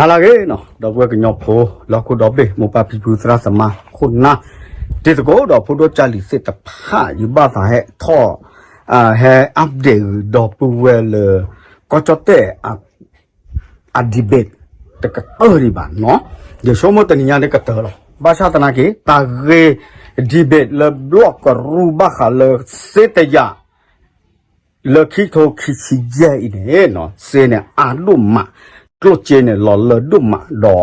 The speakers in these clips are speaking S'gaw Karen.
ဟါလၢအဂ့ၤနီၤ ဒီပုၢ်ဝဲၢ်ကညီဖိ လၢဟီၣ်ခိၣ်ဒီဘ့ၣ် မိၢ်ပၢ်ဖံဖုသရၣ်သမါခိၣ်နၢ် တံၤသကိးဒီးဖိဒိၣ်ကၢ်လံၤသ့ၣ်တဖၣ် ယဘၣ်သးဟဲထီၣ် ဟဲ update ဒီပုၢ်ဝဲၢ်လၢ ကီၢ်ကၠီၣ်တဲၣ် အ debate တကတၢၢ်ဒံးဘၣ်နီၤ. ယဆိကမိၣ်တနံၤညါဒ်ကတၢၢ်လီၤ. ဘၣ်ဆၣ်သနာ်က့ တၢ်ဂ့ၢ် debate လၢဘျီၣ်ကရူၢ်ဘၣ်ဃးလၢစ့တယာ် လၢခံကထိခံဆံယဲၢ်အံၤန့ၣ် စ့န့ၣ်အါဒိၣ်မး, ကျိၣ်စ့န့ၣ်လီၤလၢဒိၣ်မးဒီး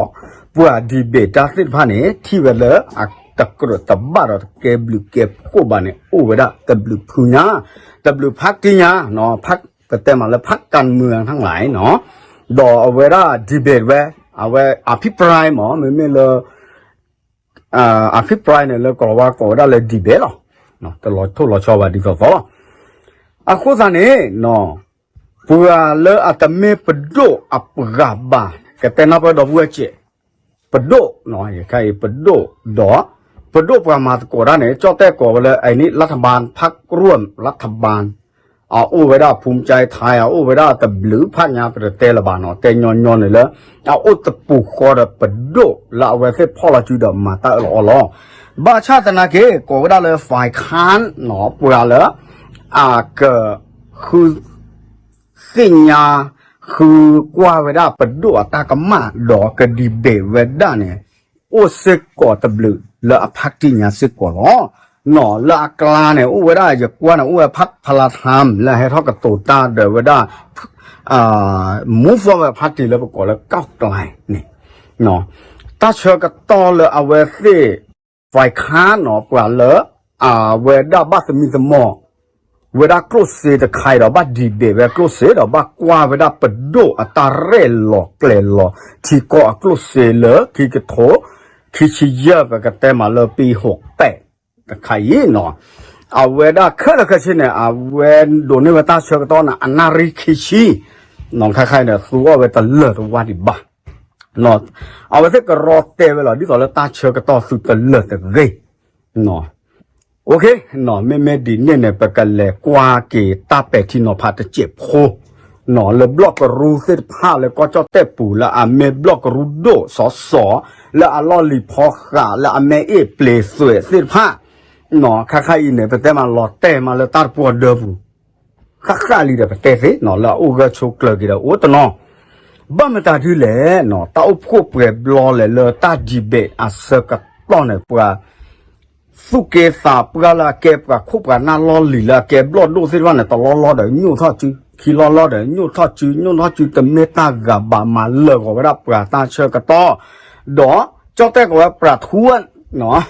ပှၤ debate တၢ်သ့ၣ်တဖၣ်န့ၣ် ထံၣ်ဝဲလၢအတကြၢးတဘၣ်ဒီးတကဲဘျုးကဲဖှိၣ်ဘၣ်န့ၣ် အိၣ်ဝဲဒၣ်တဘျုးဖုညါ, တဘျုးဖးတံၢ်ညါ, ပတဲမးလၢဖးကၢ်မုၢ်အထၢၣ်လၢ်နီၤ, ဒီးအဝဲဒၣ် debate ဝဲ, အဝဲ အဖံပြဲမး မ့မ့ၢ်လၢ အဖံပြဲ န့ၣ် လၢကီၢ်ဝါကိးဝဲဒၣ်လၢ debate လီၤ. တလီၤထိၣ်လီၤဆီဘၣ်ဒ်သိးသိးလီၤ. အဃိသတးန့ၣ် ပှၤလၢအတမ့ၢ်ပဒိၣ်အပှၤဘၣ် ကတဲနၢ်ပၢၢ်ဒီပုၢ်ဝဲၢ်စဲး, ပဒိၣ်, ယခါအံၤပဒိၣ်ဒီး ပဒိၣ်ပှၤမၤသကိးတၢ်န့ၣ် ကၠီၣ်တဲၣ်ကိးဝဲလၢ အန့ၣ် รัฐบาล พรรคร่วมรัฐบาล အအိၣ်ဝဲဒၣ် ภูมิใจไทย အအိၣ်ဝဲဒၣ်တဘျုးဖးညါ ပတတဲလၢၤဘၣ်နီၤ, တဲညီညီန့ၣ်လၢ အအိၣ်တပူၤဃီဒီးပဒိၣ်လၢအဝဲသ့ၣ်ဖီၣ်လီၤစုဒီးမၤတၢ်အၢၣ်လီၤအီလီၤ. ဘၣ်ဆၣ်သနာ်က့ ကိးဝဲဒၣ်လၢ ฝ่ายค้าน နီၤ, ပှၤလၢ အက ဃု သ့ၣ်ညါ ဃုကွၢ်ဝဲဒၣ်ပဒိၣ်အတၢ်ကမၣ်ဒီးက debate ဝဲဒၣ်န့ၣ် အိၣ်စ့ၢ်ကီးတဘျုးလၢအဖးတံၢ်ညါစ့ၢ်ကီးလီၤ. နီၤ လၢအကျါန့ၣ် အိၣ်ဝဲဒၣ် ယကွၢ်န့ၣ် အိၣ်ဝဲ พรรคพลังธรรม လၢဟဲထီၣ်ကတိၤတၢ်ဒီးဝဲဒၣ် Move Forward Party လၢပကိးလၢ ก้าวไกล န့ၣ် တၢ်ဆၢကတီၢ်လၢအဝဲသ့ၣ် ฝ่ายค้าน နီၤ, ပှၤလၢ အဝဲဒၣ်ဘၣ်သမံသမိး ဝဲဒၣ်ကျိၣ်စ့တခါအံၤဒီး ဘၣ် debate ဝဲကျိၣ်စ့ဒီး ဘၣ်ကွၢ်ဝဲဒၣ်ပဒိၣ်အတၢ်ရဲၣ်လီၤကျဲၤလီၤ ထံကီၢ်အကျိၣ်စ့လၢခံကထိခံဆံယဲၢ် ပကတဲမးလၢ ပံၤဟိးပဲး တခါအံၤနီၤ, အဝဲဒၣ်ခဲလၢာ်ခဲဆ့န့ၣ် အဝဲဒိးန့ၢ်ဝဲတၢ်ဆၢကတီၢ်န့ၣ် အနၣ်ရံၣ်ခံဆံ, နီၤ ခါခါအံၤန့ၣ် သူအီၣ်ဝဲတလၢာ်တဝါဒံးဘၣ် အဝဲသ့ၣ်ကရီတဲဝဲလီၤ ဒ်သိးလၢတၢ်ဆၢကတီၢ်သုတလၢာ်တဂ့ၤ, နီၤ မ့မ့ၢ်ဒ်န့ၣ်န့ၣ် ပကလဲၤကွၢ်က့ၤတၢ်ပဲာ်ထံနီၤဖးတစဲးဖိ, နီၤ လၢဘျီၣ်ကရူၢ်သ့ၣ်တဖၣ်လၢကီၢ်ကၠီၣ်တဲၣ်ပူၤလၢအမ့ၢ်ဘျီၣ်ကရူၢ်ဒိၣ်စီၤစီၤ လၢအလီၢ်လံၤဖီဃးလၢအမ့ၢ်အ့ၣ်ပျ့ၤသွဲးသ့ၣ်တဖၣ်, နီၤ ခါခါအံၤန့ၣ် ပတဲမးလီၤတဲာ်မးလၢတၢ်တပှီၤဒၢပူၤ ဃၣ်ဃၣ်လံဒီးပတဲသ့နီၤ လၢအအိၣ်ဂၢၢ်ဆိးကျၢၤက့ၤဒီးအိၣ်တနီၤ, ဘၣ်မတၤဒ်လဲၣ်နီၤ တၢ်အိၣ်ဖှိၣ်ပှဲၤဘျီလဲၣ်လၢတၢ် debate အဆၢကတီၢ်န့ၣ် ပှၤ သူၣ်က့သးပှၢ်လၢအကဲပှၤခိၣ်ပှၤနၢ်လီၢ်လံၤလၢအကဲဘျီၣ်ဒိၣ်သ့ၣ်တဖၣ်န့ၣ် တလီၢ်လီၢ်ဒီးညိၣ်ထီၣ်စု, ခံလီၢ်လီၢ်ဒီးညိၣ်ထီၣ်စု, ညိၣ်ထီၣ်စု တမ့ၢ်တၢ်ဂၤဘၣ်မၤလၢာ်ဂီၤဝဲဒၣ်ပှၤတၢ်ဆၢကတီၢ်, ဒီးကၠီၣ်တဲၣ်ကိးဝဲ ประท้วง နီၤ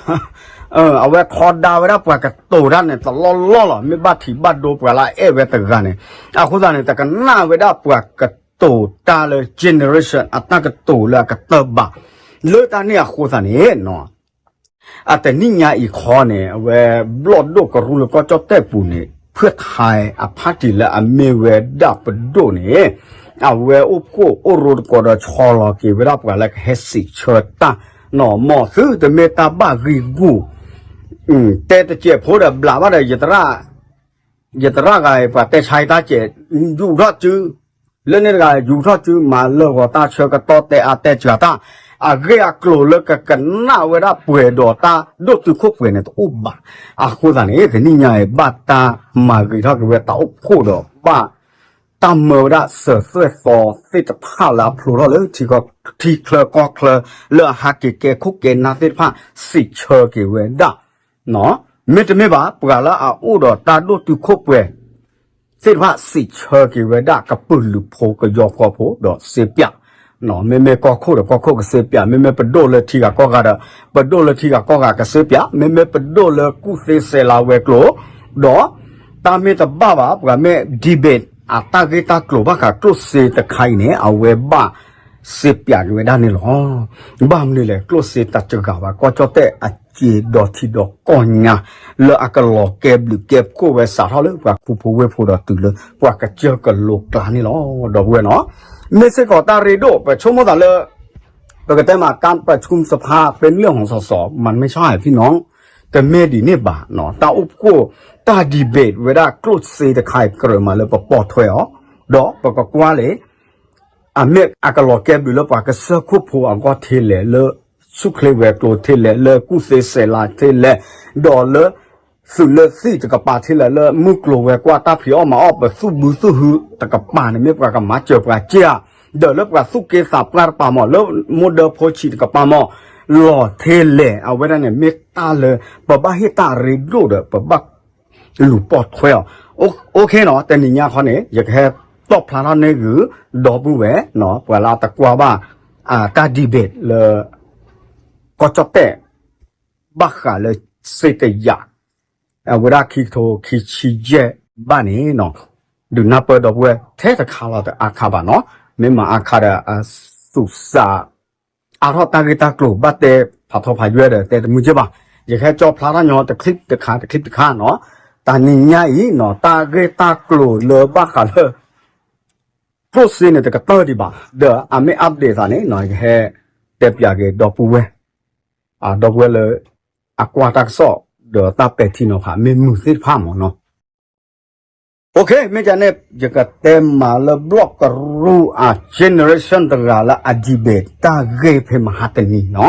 အဝဲထီဒါဝဲဒၣ်ပှၤကတိၤတၢ်န့ၣ် တလီၢ်လီၢ်လီၤ မ့ၢ်ဘၣ်ထံးဘၣ်ဒိပှၤလၢအအဲၣ်ဝဲတဂၤန့ၣ်, အဃိသတးန့ၣ် တကနၣ်ဝဲဒၣ်ပှၤကတိၤတၢ်လၢ generation အတၢ်ကတိၤလၢအကတၢၢ်ဘၣ်, လၢတၢ်န့ၣ်အဃိသတးန့ၣ်နီၤ အတနံၣ်ညါအံၤခီန့ၣ် အဝဲဘျီၣ်ဒိၣ်ကရူၢ်လၢကီၢ်ကၠီၣ်တဲၣ်ပူၤန့ၣ် ဖုၣ်ထါအ party လၢအမ့ၢ်ဝဲဒၣ်ပဒိၣ်န့ၣ် အဝဲအိၣ်ဖှိၣ်အိၣ်ရိတကိးဒီးဆီလီၤက့ၤဝဲဒၣ်ပှၤလၢကဟဲစံးဆၢတၢ်နီၤ မ်သုတမ့ၢ်တၢ်ဘၣ်ဂံၢ်ဂူာ် တဲတစဲးဖိဒီးဘျးဘၣ်ဒီး ယတရၣ်ဂၤအံၤ ပှၤတဲဆါအံၤတၢ်စဲး ယူၤထီၣ်စု, လၢန့ၣ်တဂၤယူၤထီၣ်စု မၤလၢာ်ဂီၤတၢ်ဆၢကတီၢ် တဲအါတဲစှၤတၢ်, အဂ့ၢ်အကျိၤလၢကကနၣ်ဝဲဒၣ်ပှဲၤဒီးတၢ်ဒိၣ်တုာ်ခိၣ်ပှဲၤန့ၣ်တအိၣ်ဘၣ်. အဃိသတးန့ၣ် တနံၣ်ညါအံၤ ဘၣ်တၢ်မၤဂ့ၤထီၣ်က့ၤဝဲတၢ်အိၣ်ဖှိၣ်ဒီးဘၣ် တၢ်မၢဝဲဒၣ်စၢၤသွဲၣ်သီသ့ၣ်တဖၣ်လၢအဖျိထီၣ်လၢထံချၢကီၢ်ချၢ လၢအဟးက့ၤကဲခိၣ်ကဲနၢ်သ့ၣ်တဖၣ် စံးဆၢက့ၤဝဲဒၣ် မ့တမ့ၢ်ဘၣ် ပှၤလၢအအိၣ်ဒီးတၢ်ဒိၣ်တုာ်ခိၣ်ပှဲၤသ့ၣ်တဖၣ်စံးဆၢက့ၤဝဲဒၣ် ကပုာ်လုးဖိကယီဖီဖိဒီးစ့ပၠး, မ့မ့ၢ်ကီၢ်ခိၣ်ဒီးကီၢ်ခိၣ်ကစ့ပၠး, မ့မ့ၢ်ပဒိၣ်လၢထံဂၤကီၢ်ဂၤဒီး ပဒိၣ်လၢထံဂၤကီၢ်ဂၤကစ့ပၠး, မ့မ့ၢ်ပဒိၣ်လၢကူၣ်သ့စဲးလၤဝဲၤကျိၤ, ဒီးတၢ်မ့ၢ်တဘၣ်ဘၣ် ပှၤမ့ၢ် debate အတၢ်ဂ့ၢ်တၢ်ကျိၤဘၣ်ဃးကျိၣ်စ့တခါအံၤန့ၣ် အဝဲဘၣ် စ့ပၠးက့ၤဝဲဒၣ်န့ၣ်လီၤ. ဘၣ်မနုၤလဲၣ် ကျိၣ်စ့တစှၤဘၣ် ကီၢ်ကၠီၣ်တဲၣ်အစ့ဒီးထံဒီးကီၢ်ညါ လၢအကလီၤကဲဘျုးကဲဖှိၣ်ဝဲစးထီၣ်လၢပှၤခူဖိဝ့ၢ်ဖိဒီး တုၤလၢပှၤကစၢၢ်ကလိၤကျါန့ၣ်လီၤ. ဒီပုၢ်ဝဲၢ်နီၤ, မ့ၢ်စ့ၢ်ကီးတၢ်ရ့ဒိၣ် ပဆိကမိၣ်သးလၢ ပကတဲမး การประชุมสภาเป็นเรื่องของสส มันไม่ใช่ พี่น้อง, တမ့ၢ်ဒ်န့ၣ်ဘၣ်နီၤ, တၢ်အိၣ်ဖှိၣ် တၢ် debate ဝဲဒၣ်ကျိၣ်စ့တခါအံၤ ကြၢးမးလၢပပိာ်ထွဲအီၤ, ဒီးပကကွၢ်လၢ အမ့ၢ်အကလီၤကဲဘျုးလၢပှၤကစၢၢ်ခိၣ်ဖိအဂီၢ်ထဲလဲၣ်, လၢဆူၣ်ချ့ဝဲၤကျိၤထဲလဲၣ်, လၢကူၣ်သ့စဲးလၤထဲလဲၣ်, ဒီးလၢ သုးလၢသံၣ်တကပၤထဲလဲၣ်, လၢမုၢ်ကျိၤဝဲၤကွာ်တၢ်ဖံးအီၣ်မၤအီၣ် ပသူၣ်ဘုသူၣ်ဟုတကပၤန့ၣ် မ့ၢ်ပှၤကမၤစၢၤပှၤက့ဧါ, ဒီးလၢပှၤသူၣ်က့သးပှၢ်တကပၤမး လၢမိၢ်ဒၢဖိဆံးတကပၤမး လီၤထဲလဲၣ်. အဝဲဒၣ်န့ၣ် မ့ၢ်တၢ်လၢ ပဘၣ်ဟ့ၣ်တၢ်ရ့ဒိၣ်ဒီး ပဘၣ်လူၤပိာ်ထွဲအီၤ. အိၣ်ခ့နီၤ, တနံၤညါခီန့ၣ် ယကဟဲတီၣ်ဖျါထီၣ်န့ၢ်ဂုၢ် ဒီပုၢ်ဝဲၢ် ပှၤလၢအတကွၢ်ဘၣ် တၢ် debate လၢ ကီၢ်ကၠီၣ်တဲၣ် ဘၣ်ဃးလၢ စ့တယး အဝဲဒၣ်ခံကထိခံဆံယဲၢ်ဘၣ်န့ၣ်နီၤ, ဒုးနၢ်ပၢၢ်ဒီပုၢ်ဝဲၢ်ထဲတခါလီၤ တအါခါဘၣ်နီၤ, မ့ၢ်မၤအါခါဒီး အသူၣ်စး အါထီၣ်တၢ်ဂ့ၢ်တၢ်ကျိၤ ဘၣ်တဲဖးထီဖးယွဲဒီး တဲတမုာ်က့ဘၣ်. ယကဟဲကၠီဖျါထီၣ်ညီတချံးတခါ တချံးတခါနီၤ, တနံၤညါအံၤနီၤ တၢ်ဂ့ၢ်တၢ်ကျိၤလၢဘၣ်ဃးလၢ ကျိၣ်စ့န့ၣ် တကတၢၢ်ဒံးဘၣ်, ဒီးအမ့ၢ် update သးန့ၣ်နီၤ ယကဟဲတဲပၠးက့ၤဒီပုၢ်ဝဲၢ် ဒီပုၢ်ဝဲၢ်လၢ အကွၢ်တၢ်ကစီၣ် ဒီးတၢ်ပဲာ်ထံနီၤဖး မ့ၢ်မုာ်သ့ၣ်တဖၣ်မးနီၤ. OK, မ့ၢ်ဒ်န့ၣ် ယကတဲမးလၢ ဘျီၣ်ကရူၢ်အ generation တဂၤလၢအ debate တၢ်ဂ့ၢ်ဖဲမဟါတနံၤနီၤ,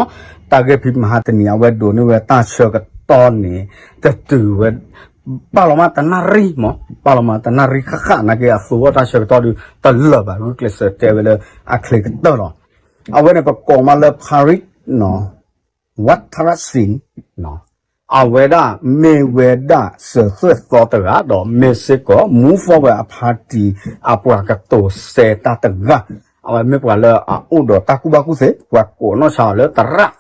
တၢ်ဂ့ၢ်ဖဲမဟါတနံၤ အဝဲဒိးန့ၢ်ဝဲတၢ်ဆၢကတီၢ်န့ၣ် တတုၤဝဲ ပာ်လီၤမးတနၣ်ရံၣ်မး, ပာ်လီၤမးတနၣ်ရံၣ်ဃၣ်ဃၣ် နာ်က့အသိးအီၤတၢ်ဆၢကတီၢ်ဒုး တလၢာ်ဘၣ် ဂုာ်ကျဲးစၢးတဲဝဲလၢအချ့ကတၢၢ်လီၤ. အဝဲန့ၣ် ပကိးမးလၢ Parit နီၤ Wataratsin အဝဲဒၣ်မ့ၢ်ဝဲဒၣ် စၢၤသွဲၣ်သီတဂၤ ဒီးမ့ၢ်စ့ၢ်ကီး Move Forward အ party အပှၤကတိၤစဲတၢ်တဂၤ, အဝဲမ့ၢ်ပှၤလၢအအိၣ်ဒီးတၢ်ကူၣ်ဘၣ်ကူၣ်သ့, ပှၤကိးနီၢ်ဆါအီၤလၢသရၣ်,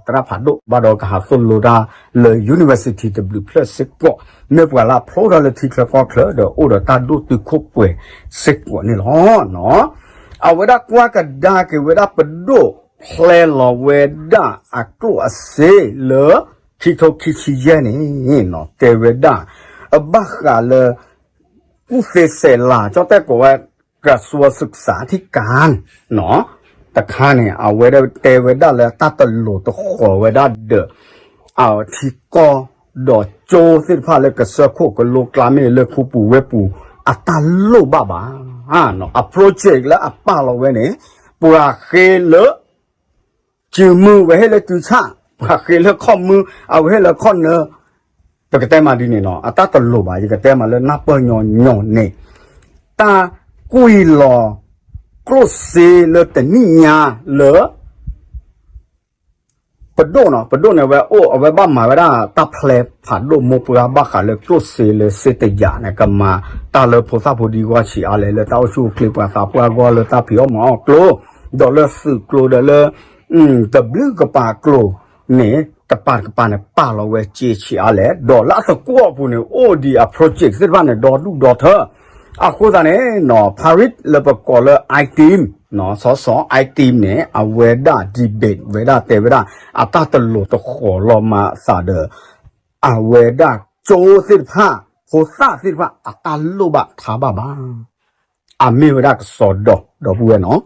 သရၣ်ဖးဒိၣ် ဘၣ်ဒီးကဟးသိၣ်လိတၢ်လၢ university တဘျုးဖျၢၣ်စ့ၢ်ကီး, မ့ၢ်ပှၤလၢအဖျိထီၣ်လၢထံချၢကီၢ်ချၢ ဒီးအိၣ်ဒီးတၢ်ဒိၣ်တုာ်ခိၣ်ပှဲၤစ့ၢ်ကီးန့ၣ်လီၤ. အဝဲဒၣ်ကွၢ်ကဒါက့ၤဝဲဒၣ်ပဒိၣ် ဖျဲလီၤဝဲဒၣ်အကျိၣ်အစ့လၢ ခံကထိခံဆံယဲၢ်န့ၣ် တဲဝဲဒၣ် ဘၣ်ဃးလၢ ကူၣ်သ့စဲးလၤ ကၠီၣ်တဲၣ်ကိးဝဲ ကစူၤစူးစးထံကၣ် တခါန့ၣ် အဝဲဒၣ်တဲဝဲဒၣ်လၢတၢ်တလိၤတဃီၤဝဲဒၣ်ဒီး အထံကီၢ်ဒီးကၠိသ့ၣ်တဖၣ်လၢကစၢၢ်ခိၣ်ကလိကျါ မ့ၢ်လၢခူပူၤဝ့ၢ်ပူၤ အတၢ်လိၣ်ဘၣ်ဘၣ်. အ project လၢအပာ်လီၤဝဲန့ၣ် ပှၤဃ့လၢ စုမုၢ်ဝဲဟ့ၣ်လၢစုဆၣ်, ပှၤဃ့လၢခီၣ်မုၢ် အဝဲဟ့ၣ်လၢခီၣ်နၢ, ပကတဲမးဒ်န့ၣ်နီၤ, အတၢ်တလိၤဘၣ် ယကတဲမးလၢနၢ်ပၢၢ်ညီညီန့ၣ်, တၢ်ကွံာ်လီၤ ကျိၣ်စ့လၢတနံၣ်ညါလၢ ပဒိၣ်နီၤ, ပဒိၣ်န့ၣ် အဝဲအိၣ် အဝဲဘၣ်မၤဝဲဒၣ်တၢ်ဖျဲးဖးဒိၣ်မိၢ်ပှၢ် ဘၣ်ဃးလၢကျိၣ်စ့လၢစ့တယာ်န့ၣ် ကမၤတၢ်လၢဖိသၣ်ဖိဒံဂီၢ်ဆံးအါလဲၣ် လၢတၢ်အိၣ်ဆူၣ်အိၣ်ချ့ပှၤသးပှၢ်ဂီၢ်လၢတၢ်ဖံးအီၣ်မၤအီၣ်ကျိၤ, ဒီးလၢသုးကျိၤဒီးလၢ တဘျုးကပၤကျိၤန့ၣ် တပၤတကပၤန့ၣ် ပာ်လီၤဝဲစ့ဆံးအါလဲၣ်, ဒီးလၢအသကိးအပူၤန့ၣ် အိၣ်ဒံးအ project သ့ၣ်တဖၣ်န့ၣ် ဒီဒူၣ်ဒီထၢ အဃိသတးန့ၣ်နီၤ Parit လၢပကိးလၢ I-team နီၤ စီၤစီၤ I-team န့ၣ် အဝဲဒၣ် debate ဝဲဒၣ်တဲဝဲဒၣ် အတၢ်တလိၤတဃီၤလီၤမၤအသးဒီး အဝဲဒၣ်ကၠိသ့ၣ်တဖၣ် ဖိသၣ်သ့ၣ်တဖၣ် အတၢ်လိၣ်ဘၣ်ထါဘၣ်ဘၣ်. အမ့ၢ်ဝဲဒၣ်ကစီဒီ ဒီပုၢ်ဝဲၢ်နီၤ.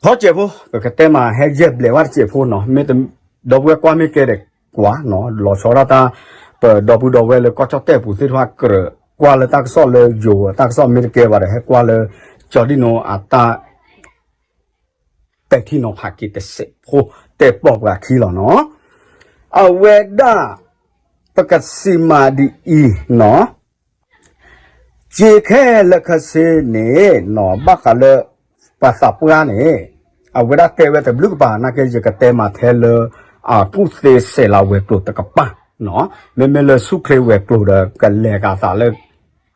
ထီၣ်စဲးဖိ ပကတဲမးဟဲယဲၢ်ဘျဲးဝဲတစဲးဖိနီၤ, မ့ၢ်တ ဒီပုၢ်ဝဲၢ်ကွၢ်မ့ၢ်ကဲဒီးကွၢ်နီၤ, လီၤဆီဒၣ်တၢ် ပဒီပုၢ်ဒီဝဲၢ်လၢကီၢ်ကၠီၣ်တဲၣ်ပူၤသ့ၣ်တဖၣ်ကြၢးကွၢ်လၢတၢ်ကစီၣ်လၢယိၤ တၢ်ကစီၣ်မ့ၢ်တကဲဘၣ်ဒီး ဟဲကွၢ်လၢ ကၠီဒံၣ်နိအတၢ် ပဲာ်ထံနီၤဖးက့ၤတစဲးဖိ တဲပိာ်ပှၤခံလီၤနီၤ. အဝဲဒၣ် ပကစံးမးဒ်အံၤနီၤ, က့ခဲလၢာ်ခဲဆ့န့ၣ်နီၤ ဘၣ်ဃးလၢ ပှၤသးပှၢ်န့ၣ် အဝဲဒၣ်တဲဝဲတဘျုးကပၤ နာ်က့ယကတဲမးထဲလၢ အကူၣ်သ့စဲးလၤဝဲၤကျိၤတကပၤနီၤ, မ့မ့ၢ်လၢဆူၣ်ချ့ဝဲၤကျိၤဒီး ကလဲၤကးသးလၢ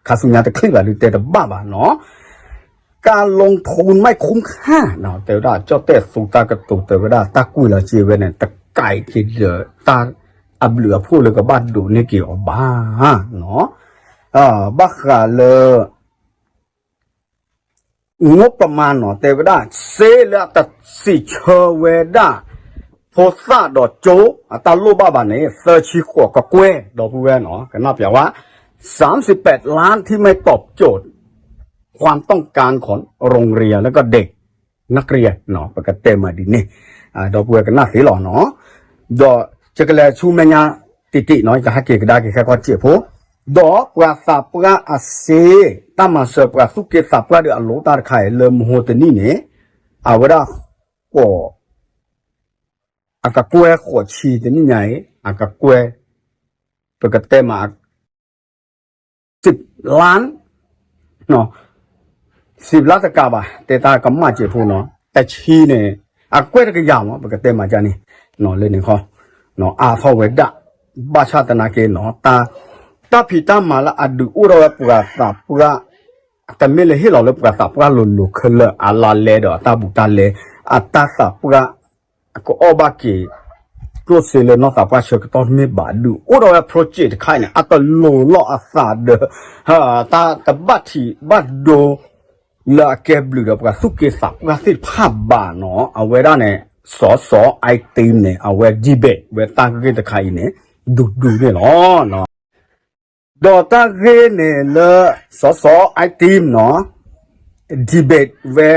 ခါဆူညါတချံးဘၣ်ဒုးတဲတဘၣ်ဘၣ်နီၤ. การลงทุนไม่คุ้มค่าနီၤ တဲဝဲဒၣ် ကၠီၣ်တဲၣ်သူတၢ်ကတိၤတဲဝဲဒၣ် တၢ်ကွံာ်လီၤစ့ဝဲန့ၣ် တကဲက့ၤဒီးတၢ်အဘျုးအဖှိၣ်လၢကဘၣ်ဒိးန့ၢ်က့ၤအီၤဘၣ်နီၤ. ဘၣ်ဃးလၢ ငိုးပမၤနီၤ တဲဝဲဒၣ် စ့လၢအတစံးဆၢဝဲဒၣ် ဖိသၣ်ဒီးကၠိ အတၢ်လိၣ်ဘၣ်ဘၣ်န့ၣ် သၢဆံဃိးကကွဲၢ် ဒီပုၢ်ဝဲၢ်နီၤ ကနၣ်ပျးဝဲ สามสิบแปดล้านที่ไม่ตอบโจทย์ความต้องการของโรงเรียนและก็เด็กนักเรียนနီၤ ပကတဲမးဒ်န့ၣ် ဒီပုၢ်ဝဲၢ်ကနၣ်သ့လီၤနီၤ. ဒီးယကလဲၤဆူမဲာ်ညါတံၢ်တံၢ်နီၤ ယကဟဲက့ၤကဒါက့ၤခဲကီၢ်စဲးဖိ ဒီးပှၤသးပှၢ်အစ့ တၢ်မၤစၢၤပှၤသူၣ်က့သးပှၢ်ဒီးအလိၤတၢ်တခါအံၤ လၢမဟိတနံၣ်န့ၣ် အဝဲဒၣ်ဃိး အကကွဲၢ်ဃိးဆံတနံၣ်ညါအံၤ အကကွဲၢ် ပကတဲမး စံးလါ စံးဘျါတကးဘၣ် တဲတၢ်ကမၣ်စဲးဖိနီၤ တဆံန့ၣ် အကကွဲၢ်တကယၤမး ပကတဲမးဒ်န့ၣ် လၢန့ၣ်ခီ အါထီၣ်ဝဲဒၣ် ဘၣ်ဆၣ်သနာ်က့နီၤ တၢ်ဖံးတၢ်မၤလၢအဒုးအိၣ်ထီၣ်ဝဲပှၤသးပှၢ် တမ့ၢ်လၢဟ့ၣ်လီၤလၢပှၤသးပှၢ်လိၤလိၤခဲလၢာ် အလါလဲဒီးအတၢ်ဘူးတၢ်လဲ အတၢ်သးပှၢ် ကအီၣ်ဘၣ်က့ၤ ကျိၣ်စ့လၢနီၢ်သးပှၢ်ဆၢကတီၢ်တမ့ၢ်ဘၣ် ဒုးအိၣ်ထီၣ်ဝဲ project တခါအံၤန့ၣ် အတလိၤလီၤအသးဒီး တၢ်တဘၣ်ထံးဘၣ်ဒိ လၢအကဲဘျုးဒီးပှၤသူၣ်က့သးပှၢ်သ့ၣ်တဖၣ်ဘၣ်နီၤ အဝဲဒၣ်န့ၣ် စီၤစီၤ I team န့ၣ် အဝဲ debate ဝဲတၢ်ဂ့ၢ်တခါအံၤန့ၣ် ဒူဒူန့ၣ်လီၤ. ဒီးတၢ်ဂ့ၢ်န့ၣ်လၢ စီၤစီၤ I team နီၤ debate ဝဲ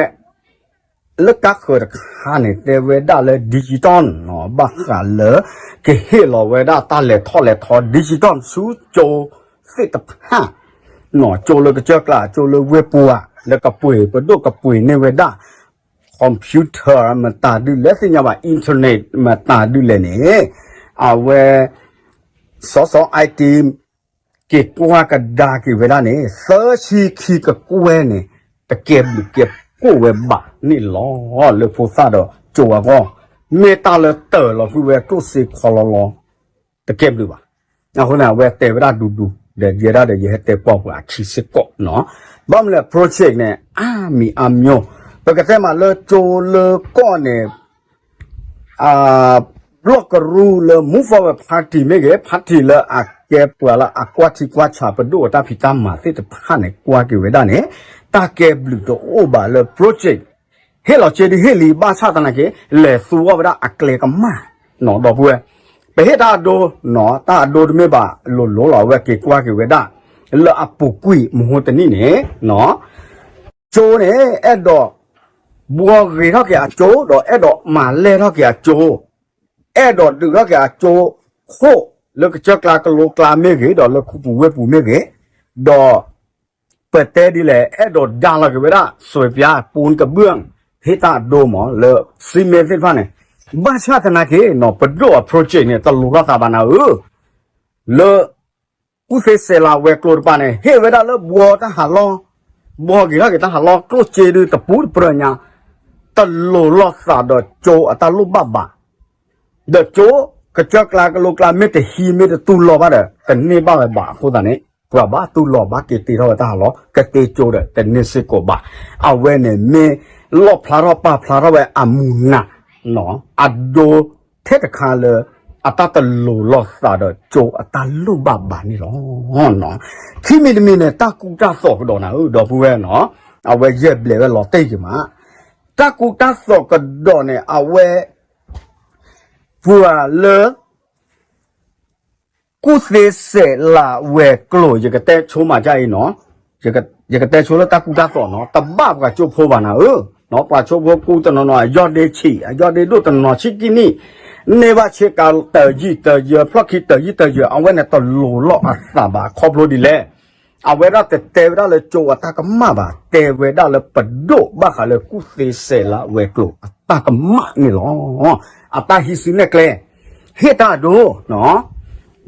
လၢကါဃၢၤတခါန့ၣ် တဲဝဲဒၣ်လၢ digital နီၤ ဘၣ်ဃးလၢ ကဟ့ၣ်လီၤဝဲဒၣ်တၢ်လဲၤထီၣ်လဲၤထီ digital ဆူကၠိသ့ၣ်တဖၣ် နီၤ ကၠိလၢကစၢၢ်ကျါ ကၠိလၢဝ့ၢ်ပူၤဧါ လၢကပှ့ၤ ပဒိၣ်ကပှ့ၤန့ၢ်ဝဲဒၣ် computer မတၤဒုလဲၣ်သ့ၣ်ညါဘၣ် internet မတၤဒုလဲၣ်န့ၣ် အဝဲ စီၤစီၤ I team က့ၤကွၢ်ကဒါက့ၤဝဲဒၣ်န့ၣ် သၢဆံခံကကွဲၢ်န့ၣ် တကဲဘျုးကဲဖှိၣ်ဝဲဘၣ်န့ၣ်လီၤ. လၢဖိသၣ်ဒီးကၠိအဂီၢ် မ့ၢ်တၢ်လၢတၢၢ်လီၤဃုာ်ဝဲကျိၣ်စ့ခီလီလီ တကဲဘျုးဘၣ်. အဃိန့ၣ် အဝဲတဲဝဲဒၣ်ဒူဒူ ဒီးယဲဒၣ်ဒီးယဟဲတဲပှၤပှၤအခံစ့ၢ်ကီးနီၤ. ဘၣ်မနုၤလဲၣ် project န့ၣ် အါမံၤအါမျိၤ ပကတဲမးလၢကၠိလၢကီၢ်န့ၣ် ဘျီၣ်ကရူၢ်လၢ Move Forward Party မ့ၢ်ဂ့ၤ party လၢအကဲပှၤလၢအကွၢ်ထံကွၢ်ဆးပဒိၣ်အတၢ်ဖံးတၢ်မၤသ့ၣ်တဖၣ်န့ၣ် ကွၢ်က့ၤဝဲဒၣ်န့ၣ် တၢ်ကဲဘျုးတအိၣ်ဘၣ်လၢ project ဟ့ၣ်လီၤစ့ဒုးဟ့ၣ်လံ ဘၣ်ဆၣ်သနာ်က့ လဲၤသူဝဲဒၣ်အကျဲကမၣ် ဒီပုၢ်ဝဲၢ် ပဟ့ၣ်တၢ်အဒိ တၢ်အဒိတမ့ၢ်ဘၣ်လိၤလိၤလီၤ အဝဲက့ၤကွၢ်က့ၤဝဲဒၣ် လၢအပူၤကွံာ်မဟိတနံၣ်န့ၣ် ကၠိန့ၣ် အဲၣ်ဒိး ဘှီဂ့ၤထီၣ်က့ၤအကၠိ ဒီးအဲၣ်ဒိးမၤလဲၢ်ထီၣ်က့ၤအကၠိ အဲၣ်ဒိးဒုးထီၣ်က့ၤအကၠိခိၣ် လၢကစၢၢ်ကျါကလိကျါမ့ၢ်ဂ့ၤ ဒီးလၢခူပူၤဝ့ၢ်ပူၤမ့ၢ်ဂ့ၤ ဒီး ပတဲဒ်လဲၣ် အဲၣ်ဒိးဒါလီၤက့ၤဝဲဒၣ် စွဲးပျါ ပူနကဘၢၣ် ဟ့ၣ်တၢ်အဒိမး လၢ စံမ့ၢ်သ့ၣ်တဖၣ်န့ၣ် ဘၣ်ဆၣ်သနာ်က့နီၤ ပဒိၣ်အ project န့ၣ် တလိၤထီၣ်သးဘၣ်နၤဧၢ လၢ ကူၣ်သ့စဲးလးဝဲၤကျိၤတပၤန့ၣ် ဟ့ၣ်ဝဲဒၣ်လၢဘှီတၢ်ဟးလီၢ် ဘှီဂ့ၤထီၣ်က့ၤတၢ်ဟးလီၢ် ကျိၣ်စ့ဒုးတပူၤတပြၢၤညါ တလိၤလီၤသးဒီးကၠိအတၢ်လိၣ်ဘၣ်ဘၣ် ဒီးကၠိ ကစၢၢ်ကျါကလိကျါ မ့ၢ်တဟံးမ့ၢ်တတူၢ်လိာ်ဘၣ်ဒီး တန့ၢ်ဘၣ်ဝဲဘၣ်အဃိသတးန့ၣ် ပှၤဘၣ်တူၢ်လိာ်ဘၣ်က့ၤတ့ထီၣ်ဝဲတၢ်ဟးလီၢ် ကတ့ကၠိဒီး တန့ၢ်စ့ၢ်ကီးဘၣ်. အဝဲန့ၣ်မ့ၢ်လီၣ်ဖျါထီၣ်ပာ်ဖျါထီၣ်ဝဲအမူနၤ အဒိထဲတခါလၢ အတၢ်တလိၤလီၤသးဒီးကၠိအတၢ်လိၣ်ဘၣ်ဘၣ်န့ၣ်လီၤ. ခံမံၤတမံၤန့ၣ် တၢ်ကူတၢ်သိးကဒီးနၤဧၢ ဒီပုၢ်ဝဲၢ်နီၤ အဝဲယဲၢ်ဘျဲးဝဲလီၤတံၢ်က့ၤမး တၢ်ကူတၢ်သိးကဒီးန့ၣ် အဝဲ ပှၤလၢ ကူၣ်သ့စဲးလးဝဲၤကျိၤ ယကတဲဆိမးဒ်အံၤနီၤ, ယကတဲဆိလၢတၢ်ကူတၢ်သိးနီၤ, တဘၣ်ပှၤကၠိဖိဘၣ်နၤဧၢ, ပှၤကၠိဖိကူတနီၤနီၤ အယီၢ်ဒ့ဆံး အယီၢ်ဒ့ဒိၣ်တနီၤဆံးကံၢ်နံၣ်, န့ၢ်ဘၣ်ဆ့ကၤတယံာ်တယၢၤ ဖျီၣ်ခံတယံာ်တယၢၤ အဝဲန့ၣ်တလိၤလီၤအသးဘၣ် ခီဖျိဒ်လဲၣ် အဝဲဒၣ်တတဲဝဲဒၣ်လၢကၠိအတၢ်ကမၣ်ဘၣ်, တဲဝဲဒၣ်လၢပဒိၣ်ဘၣ်ဃးလၢကူၣ်သ့စဲးလးဝဲၤကျိၤအတၢ်ကမၣ်န့ၣ်လီၤ. အတၢ်ဟံးစုနဲၣ်ကျဲ ဟ့ၣ်တၢ်အဒိ, ပှၤ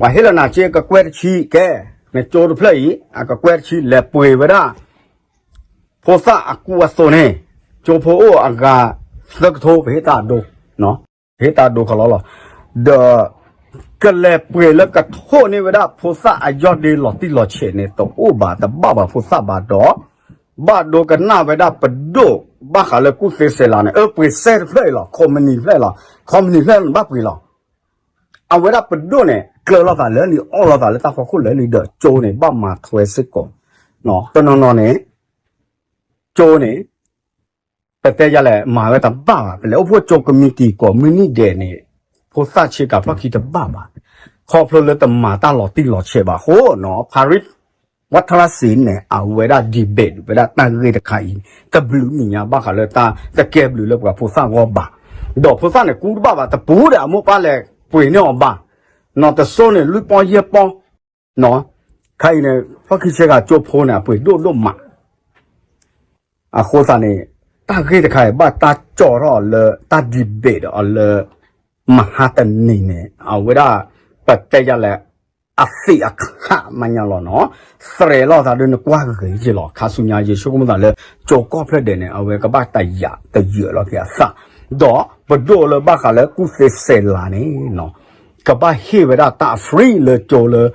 ဟ့ၣ်လီၤနၤစ့ကကွဲၢ်တဆံကဲ, နကၠိတဖျၢၣ်အံၤ အကကွဲၢ်တဆံလဲၤပှ့ၤဝဲဒၣ် ဖိသၣ်အကူအသိးန့ၣ်, ကၠိဖိအိၣ်အဂၤသၢကထိ ပဟ့ၣ်တၢ်အဒိ ပဟ့ၣ်တၢ်အဒိခီလီလီၤ. ဒီး ကလဲၤပှ့ၤလၢကထိၣ်န့ၢ်ဝဲဒၣ်ဖိသၣ်အယီၢ်ဒ့လီၤတံၢ်လီၤဆဲးန့ၣ် တအိၣ်ဘၣ် တဘၣ်ဘၣ်ဖိသၣ်ဘၣ်ဒီး ဘၣ်ဒိကနၣ်ဝဲဒၣ်ပဒိၣ်ဘၣ်ဃးလၢကူၣ်သ့စဲးလးန့ၣ် အၢ ပှ့ၤစဲတဖျၢၣ်အံၤလီၤ, ခီမနံၤတဖျၢၣ်အံၤလီၤ, ခီမနံၤတဖျၢၣ်န့ၣ်ဘၣ်ပှ့ၤလီၤ. အဝဲဒၣ်ပဒိၣ်န့ၣ် ကျၢၤလိာ်သးလၢလံာ်အီၣ်လိာ်သးလၢတၢ်ဖီခိၣ်လၢလံဒီးကၠိန့ၣ် ဘၣ်မၤထွဲစ့ၢ်ကီး, တနီၤနီၤန့ၣ် ကၠိန့ၣ် ပတဲယလဲၣ် မၤဝဲတဘၣ်ဘၣ်, ပလဲၤအိၣ်ဖှိၣ်ကၠိကမံးတံာ်ကိးမုၢ်နံၣ်ဒဲးန့ၣ် ဖိသၣ်ဆ့ကၤဖျီၣ်ခံတဘၣ်ဘၣ်, ခီဖျိလၢတမၤတၢ်လီၤတံၢ်လီၤဆဲးဘၣ်အဃိနီၤ, ဖၤရံး ဝးထရၣ်စ့န့ၣ် အဝဲဒၣ် debate ဝဲဒၣ်တၢ်ဂ့ၢ်တခါအံၤ တဘျုးနံၣ်ညါဘၣ်ဃးလၢတၢ်တကဲဘျုးလၢပှၤဖိသၣ်ဂီၢ်ဘၣ်, ဒီးဖိသၣ်န့ၣ်ကူတဘၣ်ဘၣ် တပူၤဒီးအမိၢ်ပၢ်လဲၤပှ့ၤန့ၢ်အီၤဘၣ်, နီၤတစိၢ်န့ၣ်လွံၢ်ပီၢ်ယဲၢ်ပီၢ် နီၤ ခါအံၤန့ၣ် ဖီၣ်ခံဆ့ကၤကၠိဖိန့ၣ် အပှ့ၤဒိၣ်ဒိၣ်မး အဃိသတးန့ၣ် တၢ်ဂ့ၢ်တခါအံၤ ဘၣ်တၢ်ကၠီထီၣ်အီၤလၢ တၢ် debate အီၤလၢ မဟါတနံၤန့ၣ် အဝဲဒၣ် ပတဲယၤလဲၣ် အသံးအခးမးညါလီၤနီၤ, သရဲးလီၤသးဒ်နကွၢ်ဂ့ၤယ့ၢ်လီၤ. ခါဆူညါယ့ၢ်ဆိကမိၣ်သးလၢ ကၠိကီၢ်ဖျၢၣ်ဒဲးန့ၣ် အဝဲကဘၣ်တယာ်တယၢၢ်လီၤက့ၤအသး, ဒီးပဒိၣ်လၢဘၣ်ဃးလၢကူၣ်သ့စဲးလၤန့ၣ် ကဘၣ်ဟ့ၣ်ဝဲဒၣ်တၢ် free လၢကၠိလၢ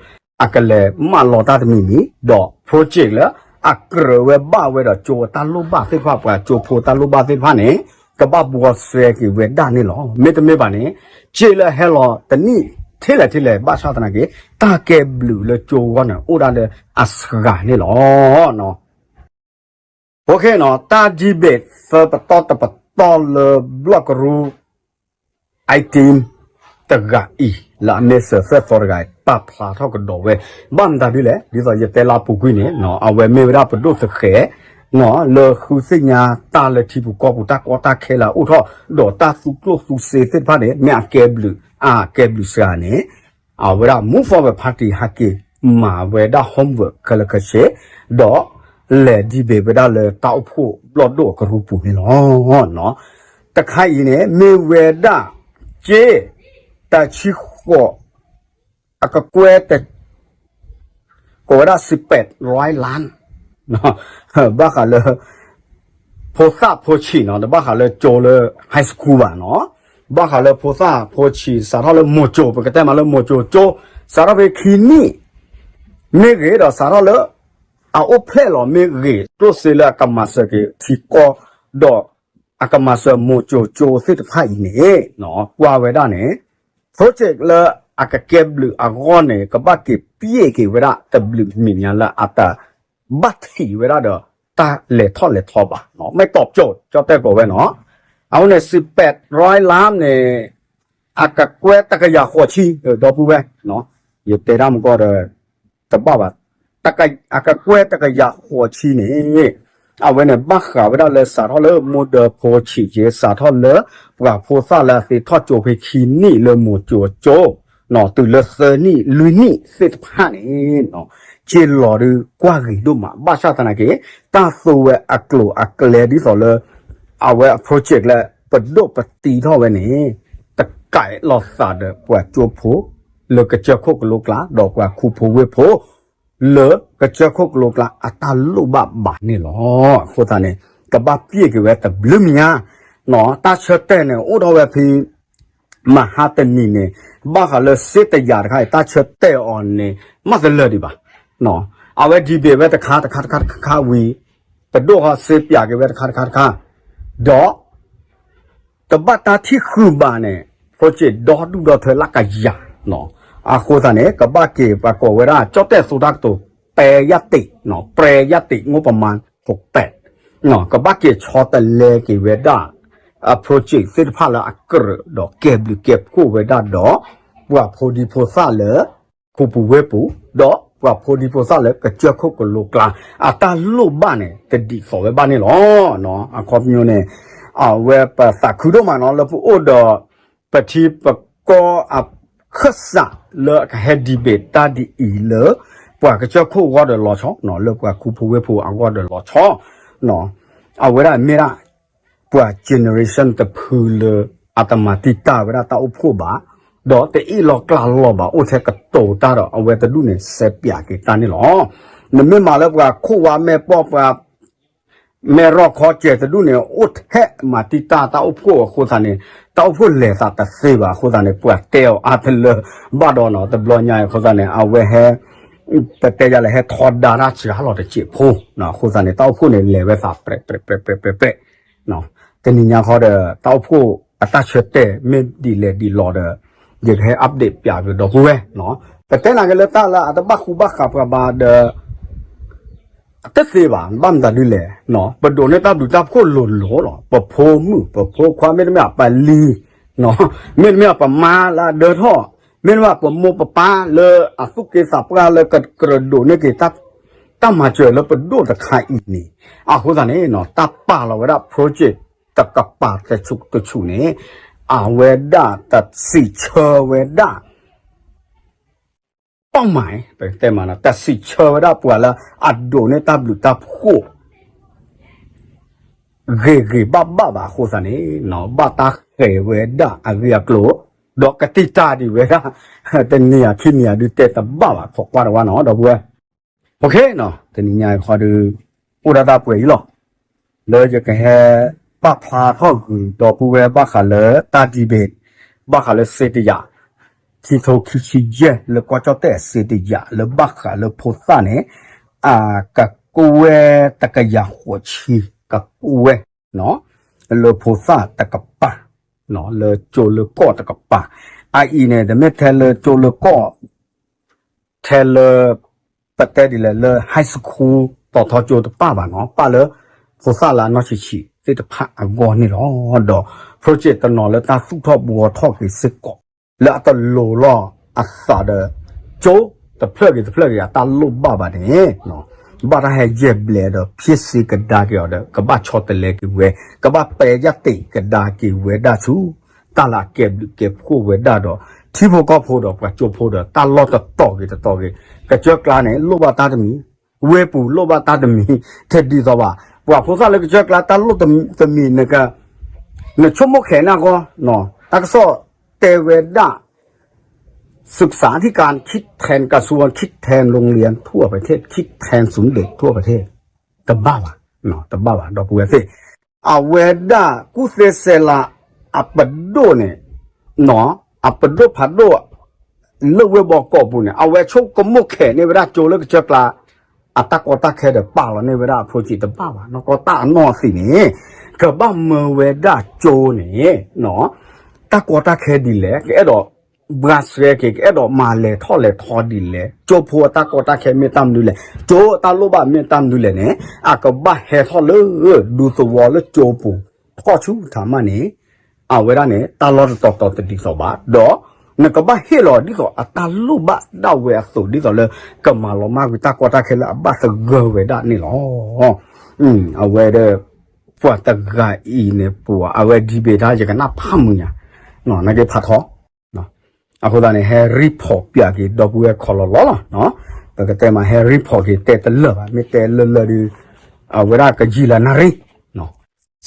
အကလဲၤမၢလီၤတၢ်တမံၤမံၤ, ဒီး project လၢအကြၢးဝဲဘၣ်ဝဲဒီးကၠိအတၢ်လိၣ်ဘၣ်သ့ၣ်တဖၣ် ပှၤကၠိဖိတၢ်လိၣ်ဘၣ်သ့ၣ်တဖၣ်န့ၣ် ကဘၣ်ဘှီစဲက့ၤဝဲဒၣ်န့ၣ်လီၤ. မ့တမ့ၢ်ဘၣ်န့ၣ် ကၠ့လၢဟဲလီၤတနံၣ်ထဲလဲၣ်ထဲလဲၣ် ဘၣ်ဆၣ်သနာ်က့ တၢ်ကဲဘျုးလၢကၠိအဂီၢ်န့ၣ် အိၣ်ဒၣ်လၢအစှၤန့ၣ်လီၤ. အ တၢ် debate သၢပတီၢ်တပတီၢ်လၢဘျီၣ်ကရူၢ် item တဂၤအံၤ လၢအမ့ၢ်စၢၤသၢသီတဂၤအံၤ ပာ်ဖျါထီၣ်ကဒီးဝဲ ဘၣ်မတၤဒ်လဲၣ် ဒ်သိးယတဲလၢအပူၤကွံာ်န့ၣ် အဝဲမ့ၢ်ဝဲဒၣ်ပဒိၣ်သဃဲး လၢဃုသ့ၣ်ညါတၢ်လၢထံပူၤကီၢ်ပူၤ တၢ်ကီတၢ်ခဲလၢအအိၣ်ထီၣ် ဒီးတၢ်သူကျိၣ်သူစ့သ့ၣ်တဖၣ်န့ၣ် မ့ၢ်အကဲဘျုး အကဲဘျုးစှၤန့ၣ် အဝဲဒၣ် Move Forward Party ဟဲက့ၤမၤဝဲဒၣ် homework ခဲလၢာ်ခဲဆ့ ဒီးလဲၤ debate ဝဲဒၣ်လၢတၢ်အိၣ်ဖှိၣ်ဘျီၣ်ဒိၣ်အကရူၢ်ပူၤန့ၣ်လီၤ. တခါအံၤန့ၣ် မ့ၢ်ဝဲဒၣ် ကၠ့ တဆံဃိး အကကွဲၢ် ကိးဝဲဒၣ် စံးပဲး ရီလၢ် ဘၣ်ဃးလၢ ဖိသၣ်ဖိဆံးနီၤ တဘၣ်ဃးလၢကၠိလၢ high school ဘၣ်နီၤ, ဘၣ်ဃးလၢဖိသၣ်ဖိဆံး စးထီၣ်လၢမိၤကၠိ ပကတဲမးလၢမိၤကၠိကၠိ စးထီၣ်ဖဲခံနံၣ် မ့ၢ်ဂ့ၤဒီးစးထီၣ်လၢ အအိၣ်ဖျဲၣ်လီၤမ့ၢ်ဂ့ၤ ကျိၣ်စ့လၢအကမၤစၢၤက့ၤထံကီၢ် ဒီးအကမၤစၢၤမိၤကၠိကၠိသ့ၣ်တဖၣ်အံၤန့ၣ် ကွၢ်ဝဲဒၣ်န့ၣ် project လၢအကကဲဘျုးအဂီၢ်န့ၣ် ကဘၣ်က့ၤပျဲက့ၤဝဲဒၣ်တဘျုးမံၤညါလၢအတဘၣ်ထံးဝဲဒၣ်ဒီး တၢ်လဲၤထီၣ်လဲၤထီဘၣ် မ့ၢ်တီၤပျိ ကၠီတဲကိးဝဲနီၤ, အဃိန့ၣ် စံးပဲး ရီလၢ် န့ၣ် အကကွဲၢ်တကယၤဃိးဆံ ဒီပုၢ်ဝဲၢ် ယတဲတၢ်မကီဒီး တဘၣ်ဘၣ်, အကကွဲၢ်တကယၤဃိးဆံန့ၣ် အဝဲန့ၣ်ဘၣ်ဃးဝဲဒၣ်လၢစးထီၣ်လၢမိၢ်ဒၢဖိဆံးက့ စးထီၣ်လၢပှၤဖိသၣ်လၢအသ့ထီၣ်ကၠိဖဲခံနံၣ်လၢမိၤကၠိကၠိ တုၤလၢသၢနံၣ်လွံၢ်နံၣ်သ့ၣ်တဖၣ်န့ၣ် က့လီၤဒုးကွၢ်ဂ့ၤဒိၣ်မး ဘၣ်ဆၣ်သနာ်က့ တၢ်သိဝဲအကျိၤအကျဲဒ်သိးလၢ အဝဲအ project လၢပဒိၣ်ပတံထီၣ်ဝဲန့ၣ် တကဲးလိာ်သးဒီးပှၤကၠိဖိ လၢကစၢၢ်ခိၣ်ကလိကျါ ဒီးပှၤခူဖိဝ့ၢ်ဖိ လၢကစၢၢ်ခိၣ်ကလိကျါအတၢ်လိၣ်ဘၣ်ဘၣ်န့ၣ်လီၤ. အဃိသတးန့ၣ် ကဘၣ်ပျဲက့ၤဝဲတဘျုးမံၤညါ တၢ်ဆၢတဲာ်န့ၣ် အိၣ်ထီၣ်ဝဲဖဲ မဟါတနံၤန့ၣ် ဘၣ်ဃးလၢစ့တယၤတခါအံၤ တၢ်ဆၢတဲာ်အီၤန့ၣ် မ့ၢ်တလၢာ်ဒံးဘၣ်. အဝဲ debate ဝဲတခါတခါတခါတခါဝံၤ ပဒိၣ်ဃီစ့ပၠးက့ၤဝဲတခါတခါတခါ ဒီး တဘၣ်တၢ်ထံၣ်ဃုာ်ဘၣ်န့ၣ် project ဒီဒူၣ်ဒီထၢလၢကယၤ အဃိသတးန့ၣ် ကဘၣ်က့ၤပှၤကိးဝဲဒၣ် ကၠီၣ်တဲၣ်သူတၢ်ကတိၤ ပဲယၢ်တံး ပဲယၢ်တံး ငိပမါ ဖိပဲး ကဘၣ်က့ၤဆီတလဲက့ၤဝဲဒၣ် အ project သ့ၣ်တဖၣ်လၢအကြၢးဒီးကဲဘျုးကဲဖှိၣ်ဝဲဒၣ်ဒီး ပှၤဖိဒံဖိသၣ်လၢ ခူပူၤဝ့ၢ်ပူၤ ဒီးပှၤဖိဒံဖိသၣ်လၢကစၢၢ်ခိၣ်ကလိကျါ အတၢ်လိၣ်ဘၣ်န့ၣ် တဒ်သိးဝဲဘၣ်န့ၣ်လီၤ. အခီပညီန့ၣ် အဝဲပသးခုဒိၣ်မးနီၤ လၢပအိၣ်ဒီး ပထံပကီၢ်အခၢၣ်စးလၢကဟဲ debate တၢ်ဒ်အံၤလၢ ပှၤကစၢၢ်ခိၣ်အဂီၢ်ဒီးလီၤဆီ လၢပှၤခူဖိဝ့ၢ်ဖိအဂီၢ်ဒီးလီၤဆီ အဝဲဒၣ်မ့ၢ်ဒၣ် ပှၤ generation တဖုလၢ အတမၤတံာ်တာ်ဝဲဒၣ်တၢ်အိၣ်ဖှိၣ်ဘၣ်, ဒီးတအ့ၣ်လီၤကျါလီၤဘၣ် အိၣ်ထဲကတိၤတၢ်ဒီး အဝဲတဒူၣ်န့ၣ် စဲးပၠးက့ၤတၢ်န့ၣ်လီၤ. နမ့ၢ်မၤလၢပှၤခိၣ်ဝါမဲာ်ပီၢ် ပှၤမဲာ်ရီၢ်ခီစဲးတဒူၣ်န့ၣ် အိၣ်ထဲမၤတံာ်တာ်တၢ်အိၣ်ဖှိၣ်အဃိသတးန့ၣ် တၢ်အိၣ်ဖှိၣ်လဲၤသးတသ့ဘၣ်အဃိသတးန့ၣ် ပှၤတဲအီၤအါတလၢဘၣ်ဒီးနီၤ တဘျီညါအံၤအဃိသတးန့ၣ် အဝဲဟဲ ပတဲယၤလဲၣ် ဟဲထီဒါတၢ်စှၤလီၤတစဲးဖိ အဃိသတးန့ၣ် တၢ်အိၣ်ဖှိၣ်န့ၣ် လဲၤဝဲသးပြဲးပြဲးပြဲးပြဲး တနံၤညါခီဒီး တၢ်အိၣ်ဖှိၣ်အတၢ်ဆၢတဲာ်မ့ၢ်ဒ်လဲၣ်ဒ်လဲၣ်ဒီး ယကဟဲ update ပၠးကဒီပုၢ်ဝဲၢ်, ပတဲနၤက့ၤလၢတၢ်လၢအတဘၣ်ဃူဘၣ်ဃးပှၤဘၣ်ဒီး တသ့ဘၣ် ဘၣ်မတၤဒ်လဲၣ်, ပဒိးန့ၢ်တၢ်ဘျုးတၢ်ဖှိၣ်လိၤလိၤလီၤ. ပဖိမုၣ်ပဖိခွါ မ့တမ့ၢ်အပလံၤ, မ့တမ့ၢ်အပမါလၢအဒၢထီၣ်, မ့တမ့ၢ်ပမိၢ်ပပၢ်လၢအသူၣ်က့သးပှၢ်လၢကကြၢးဒိးန့ၢ်က့ၤ တၢ်မၤစၢၤလၢပဒိၣ်တခါအံၤန့ၣ်, အဃိသတးန့ၣ် တၢ်ပာ်လီၤဝဲဒၣ် project တကပၤတဆူၣ်တဆူၣ်န့ၣ် အဝဲဒၣ်တစံးဆၢဝဲဒၣ် ပီၣ်မး ပကတဲမးနီၤ တၢ်စံးဆၢဝဲဒၣ်ပှၤလၢအဒိးန့ၢ်တၢ်ဘျုးတၢ်ဖှိၣ် ဂ့ၤဂ့ၤဘၣ်ဘၣ်ဘၣ်အဃိသတးန့ၣ် ဘၣ်တၢ်ဃဲၤဝဲဒၣ်အဂ့ၢ်အကျိၤ ဒီးကတံာ်တာ်ဒံးဝဲဒၣ် တနံၤအခံနံၤအဒုးတဲတဘၣ်ဘၣ် ခိးကွၢ်တဝါနီၤ ဒီပုၢ်ဝဲၢ် တနံၤညါအံၤဃီဒီး အိၣ်ဒၣ်တၢ်ပှဲၤအံၤလီၤ လၢယကဟဲပာ်ဖျါထီၣ်ဂုာ်ဒီပုၢ်ဝဲၢ်ဘၣ်ဃးလၢတၢ်ဒံးဘ့ၣ် ဘၣ်ဃးလၢစ့တယာ် ခံထိခံဆံယဲၢ် လၢကီၢ်ကၠီၣ်တဲၣ်စ့တယာ် လၢဘၣ်ဃးလၢဖိသၣ်န့ၣ် အကကွဲၢ်တကယၤဃိးဆံ ကကွဲၢ် လၢဖိသၣ်တကပၤ လၢကၠိလၢကီၢ်တကပၤ အအံၤန့ၣ် တမ့ၢ်ထဲလၢကၠိလၢကီၢ် ထဲလၢ ပတဲဒ်လဲၣ်လၢ high school တီၤထီကၠိတပၣ်ဘၣ်နီၤ ပၣ်လၢ ဖိသၣ်လၢအနီၢ်ဆံးဆံးသ့ၣ်တဖၣ်အဂီၢ်န့ၣ်လီၤ. ဒီး project တနီၤလၢတၢ်သူၣ်ထီၣ်ဘှီထီၣ်က့ၤစ့ၢ်ကီး လၢအတလိၤလီၤအသးဒီး ကၠိတဖျၢၣ်ဂ့ၤတဖျၢၣ်ဂ့ၤ အတၢ်လိၣ်ဘၣ်ဘၣ်န့ၣ် ဘၣ်တၢ်ဟဲယဲၢ်ဘျဲးဒီး ဖျ့စ့ကဒါက့ၤအီၤဒီး ကဘၣ်ဆီတလဲက့ၤဝဲ ကဘၣ်ပဲာ်ယၢ်တ့ၢ်ကဒါက့ၤဝဲဒၣ်ဆူ တၢ်လၢအကဲဘျုးကဲဖှိၣ်ဝဲဒၣ်ဒီး ထံဖိကီၢ်ဖိဒီးပှၤကၠိဖိဒီး တၢ်လီၢ်တတီၤဂ့ၤတတီၤဂ့ၤ ကစၢၢ်ကျါန့ၣ် လိၣ်ဘၣ်တၢ်တမံၤ ဝ့ၢ်ပူၤလိၣ်ဘၣ်တၢ်တမံၤ ထဲဒ်သိးဘၣ် ပှၤဖိသၣ်လၢကစၢၢ်ကျါတၢ်လိၣ်တမံၤ နက နဆိကမိၣ်ခဲးန့ၣ်အဂီၢ် တၢ်ကစီၣ်တဲဝဲဒၣ် ศึกษาธิการคิดแทนกระทรวงคิดแทนโรงเรียนทั่วประเทศคิดแทนศูนย์เด็กทั่วประเทศ တဘၣ်ဘၣ် တဘၣ်ဘၣ် ဒီပုၢ်ဝဲၢ်သ့ၣ် အဝဲဒၣ်ကူၣ်သ့စဲးလး အပဒိၣ်န့ၣ် အပဒိၣ်ဖးဒိၣ် လၢဝ့ၢ်ဘီကီးပူၤန့ၣ် အဝဲဆိကမိၣ်ခဲးန့ၢ်ဝဲဒၣ်ကၠိလၢကစၢၢ်ကျါ အတၢ်ကီတၢ်ခဲဒီးပာ်လီၤန့ၢ်ဝဲဒၣ်အ project တဘၣ်ဘၣ် နီၢ်ကီၢ်တၢ်အနီၢ်သံးန့ၣ် ကဘၣ်မၢဝဲဒၣ်ကၠိန့ၣ် တၢ်ကီတၢ်ခဲဒ်လဲၣ် ကအဲၣ်ဒိး ဘှါဆှဲက့ၤ ကအဲၣ်ဒိးမၤလဲၤထီၣ်လဲၤထီဒ်လဲၣ် ကၠိဖိအတၢ်ကီတၢ်ခဲမ့ၢ်တၢ်မနုၤလဲၣ် ကၠိအတၢ်လိၣ်ဘၣ်မ့ၢ်တၢ်မနုၤလဲၣ်န့ၣ် အကဘၣ်ဟဲထီၣ်လၢ ဒူသဝီလၢကၠိပူၤ ထီၣ်ဆူထးမးန့ၣ် အဝဲဒၣ်န့ၣ် တၢ်လီၢ်တတီၤတီၤတဒ်သိးဘၣ် ဒီး နကဘၣ်ဟ့ၣ်လီၤဒ်သိးအတၢ်လိၣ်ဘၣ်ဒၣ်ဝဲအသိး ဒ်သိးလၢ ကမၤလီၤမၢ်ကွံာ်တၢ်ကီတၢ်ခဲလၢအဘၣ်သဂၢၢ်ဝဲဒၣ်န့ၣ်လီၤ. အဝဲဒီး ပှၤတဂၤအံၤန့ၣ် ပှၤအဝဲဒံးဘ့ၣ်တၢ် ယကနၣ်ဖးမုာ်ညါ နာ်က့ဖးထီ အဃိသတးန့ၣ် ဟဲ report ပၠးက့ၤဒီပုၢ်ဝဲၢ်ခီလီၤလီၤလီၤ. ပကတဲမး ဟဲ report က့ၤတဲတလၢာ်ဘၣ် မ့ၢ်တဲလၢလၢဒုး အဝဲဒၣ်ကယံာ်လၢနၣ်ရံၣ်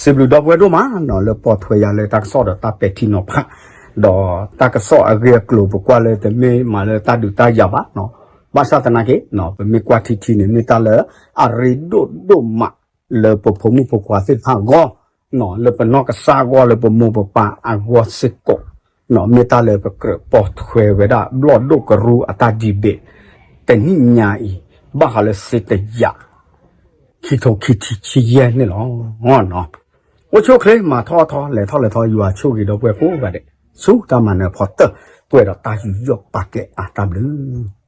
စံးဘျုးဒီပုၢ်ဝဲၢ်ဒိၣ်မး လၢပိာ်ထွဲယၤလၢတၢ်ကစီၣ်ဒီးတၢ်ပဲာ်ထံနီၤဖး ဒီးတၢ်ကစီၣ်အဂ့ၢ်အကျိၤ ပကွၢ်လၢတမ့ၢ်မးလၢတၢ်ဒုးတၢ်ယၤဘၣ် ဘၣ်ဆၣ်သနာ်က့ ပမ့ၢ်ကွၢ်ထံထံန့ၣ် မ့ၢ်တၢ်လၢအရ့ဒိၣ်ဒိၣ်မး လၢပဖိမုၣ်ဖိခွါသ့ၣ်တဖၣ်အဂီၢ် လၢပနီၢ်ကစၢ်အဂီၢ် လၢပမိၢ်ပပၢ်အဂီၢ်စ့ၢ်ကီး မ့ၢ်တၢ်လၢပကြၢးပိာ်ထွဲဝဲဒၣ် ဘျီၣ်ဒိၣ်ကရူအတၢ်ဒံးဘ့ၣ် တနံၣ်ညါအံၤ ဘၣ်ဃးလၢစ့တယာ် ခံထိခံဆံယဲၢ်န့ၣ်လီၤ. အိၣ်ဆူၣ်အိၣ်ချ့ မၤထီၣ်ထီ လဲၤထီၣ်လဲၤထီ ယွၤဆိၣ်ဂ့ၤဒီပုၢ်ဝဲၢ်ကိးဂၤဒဲး ဆူတၢ်မၤနၢၤဖီတၢၢ် ပှဲၤဒီးတၢ်ယူးယီၣ်ပာ်ကဲအါ တၢ်ဘျုး